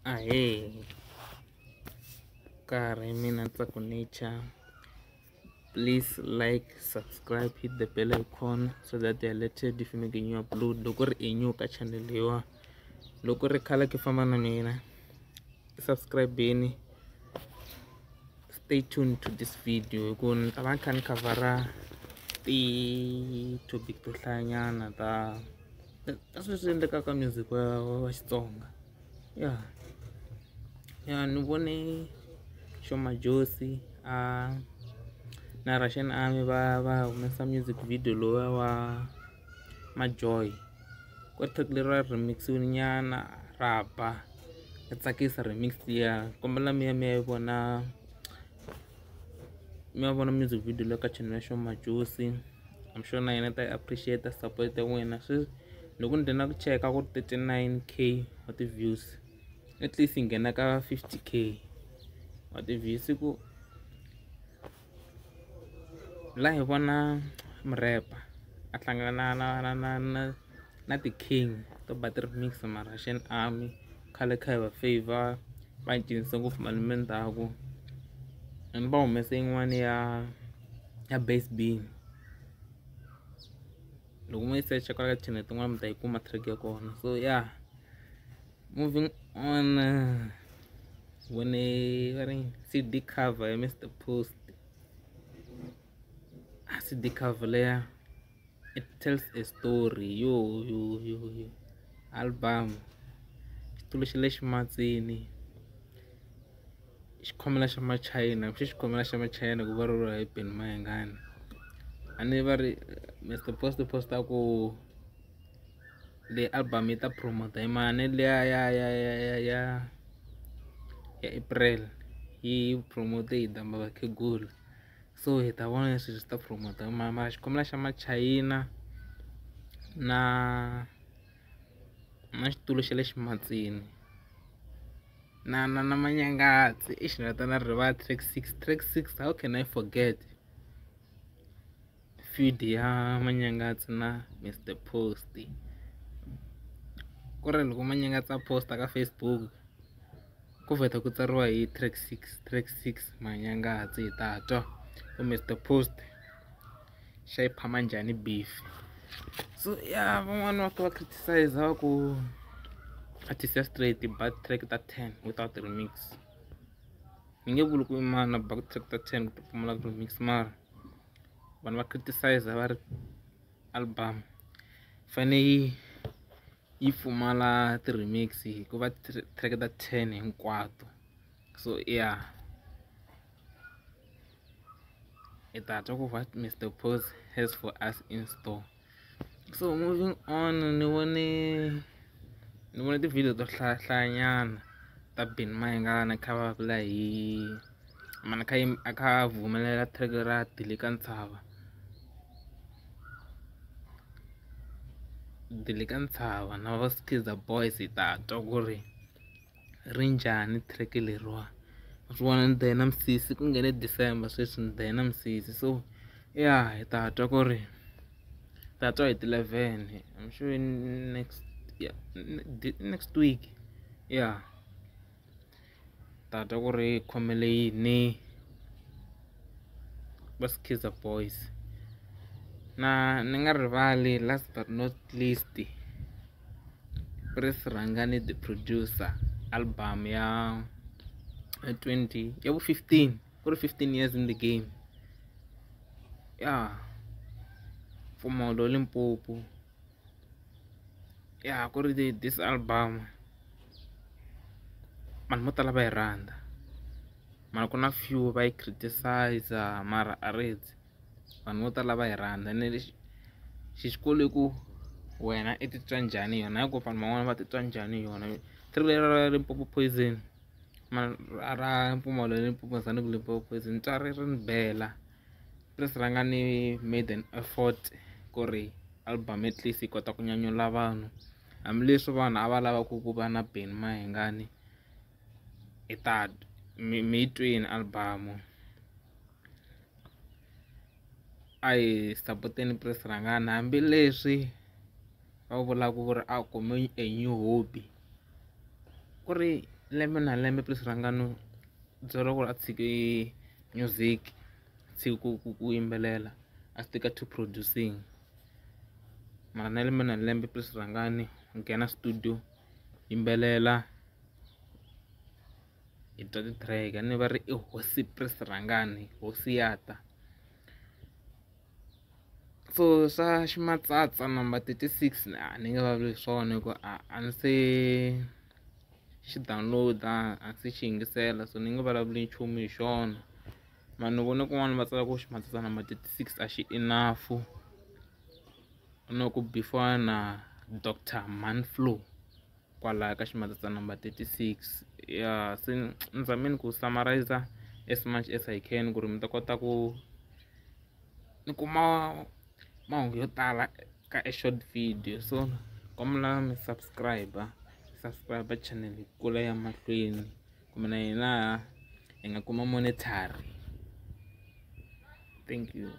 Ahee karhi mina Ntsako Nature please like subscribe hit the bell icon so that they are alerted if you make a new upload. Loko ri i new ka channel leyiwa, loko ri khale ki famba na mina, subscribe-ni, stay tuned to this video hi ku ni ta va ni kha ni khavhara ti-topic to hlayanyana ta ta sweswi endlekaka music wa Xitsonga. Ya ya ni vone Sho Madjozi a na Russian Army va va humesa music video lowuya wa Majoy, ku ri track leri ra remixiwile nyana ra ba, ya tsakisa remix liya. Kombela mi ya mi ya yi vona, mi ya vona music video leyi ka channel ya Sho Madjozi. I'm sure na yena ta yi appreciate support ya n'wina. Sweswi loko ni nghena ku cheka ku ri 39K wa ti-views, at least yi nghena ka 50K wa ti-views. Ku la hi vona murhepa a hlangana na na na na na ti-king to ba ti-remix ma Russian Army, khale kha hi va favor va cinisa ngopfu malembe ndzhaku, and va humese yin'wani ya ya Bass Bean. Loko mo yi search kwala ka channel tin'wana mi ta yi kuma track ya kona. So yeah, moving on, vone va ri CD cover ya Mr Post. A CD cover leya it tells a story. Yo yo yo yo, album xitulu xa le ximatsini, xikhomela xa machina, xi xikhomela xa machina ku va ri hi Benny Mayengani. A ni va ri Mr Post posta ku leyi album yi ta promota hi mani liya ya ya ya ya ya ya April yi promote hi damba vakhegula, so hi ta vona leswi swi ta promota mara xikhomela xa machayina na na xitulu xa le ximatsini na na na manyangatsi i xi nga ta na rivala track 6, track 6, how can I forget feed ya Manyangatsi na Mr Post. Ku ri loko Manyangatsi a posta ka Facebook ku vheta ku tsariwa hi track 6, track 6 Manyangatsi, hi ta twa ku Mr Post xa yi phama njhani beef. So yeah, van'wani va kha va criticize va ku artist ya straight ba track ta 10 without remix. Ni nge vuli ku i mani ba track ta 10 ku pfumala remix, mara vanhu va criticize va ri album fane yi yi pfumala ti-remix hikuva track ta 10 hinkwato. So yeah, hi ta twa ku what Mr Post has for us in store. So moving on, ni vone ni vone ti-video to hlayanyana ta Benny Mayengani kha va vula hi mana kha a kha vumelela track ra Dilika Ntshava, Dilika Ntshava na va Skiza Boys. Hi ta twa ku ri ri njhani track leriwa. Swi vona ni dena misisi ku nghene December sweswi, ni dena misisi. So yeah, hi ta twa ku ri ta twa hi ti 11, I'm sure next, yeah, next week. Yeah, ta twa ku ri khomele yini va Skiza Boys. Na ni nga rivali, last but not least, Prince Rhangani the Producer album ya 20 ya vu 15, ku ri 15 years in the game. Ya Mpfumawulo Limpopo, ya ku ri this album vanhu vo tala va yi rhandza, mara ku na few va yi criticize, mara a ri vanhu vo tala va yi rhandza. Ene lexi xixikulu i ku wena i titwa njhani yona, hi ku vanhu van'wana va titwa njhani yona. Track leri ra Limpopo Poison ra Mpfumawulo Limpopo, ni ku Limpopo Poison twa ri ri ni bela. Prince Rhangani made an effort ku ri album at least yi kota ku nyanyula vanhu, hambileswi vanhu a va lava ku ku va na Benny Mayengani. Hi ta mi yi twini album, a hi support-eni Prince Rhangani hambileswi va vulaka ku ri a kume a new hobby ku ri Lembe na lembe Prince Rhangani byeriwa ku ri a tshiki music, tshiki ku yimbelela, a stick-a to producing. Mara na lembe na lembe Prince Rhangani nghena studio, yimbelela, hi twa ti-track. A ni va ri i hosi Prince Rhangani, hosi ya ta. So swa ximatsatsa number 36 a ni nge vulavuli swona hi ku a ni se xi download-a, a se xi yingisela, so ni nge vulavuli nchumu hi xona. Mara ni vone kun'wana va tsala ku ximatsatsa number 36 a xi enough, na ku beef-iwa na Dr Manflow kwalaya ka ximatsatsa number 36. Ya, se ni zamini ku summarize as much as I can ku ri mi ta kota ku ni kuma mahungu yo tala ka a short video. So kombela mi subscribe channel yi kula ya mahlweni, kumbe na hina hi nga kuma monetary. Thank you.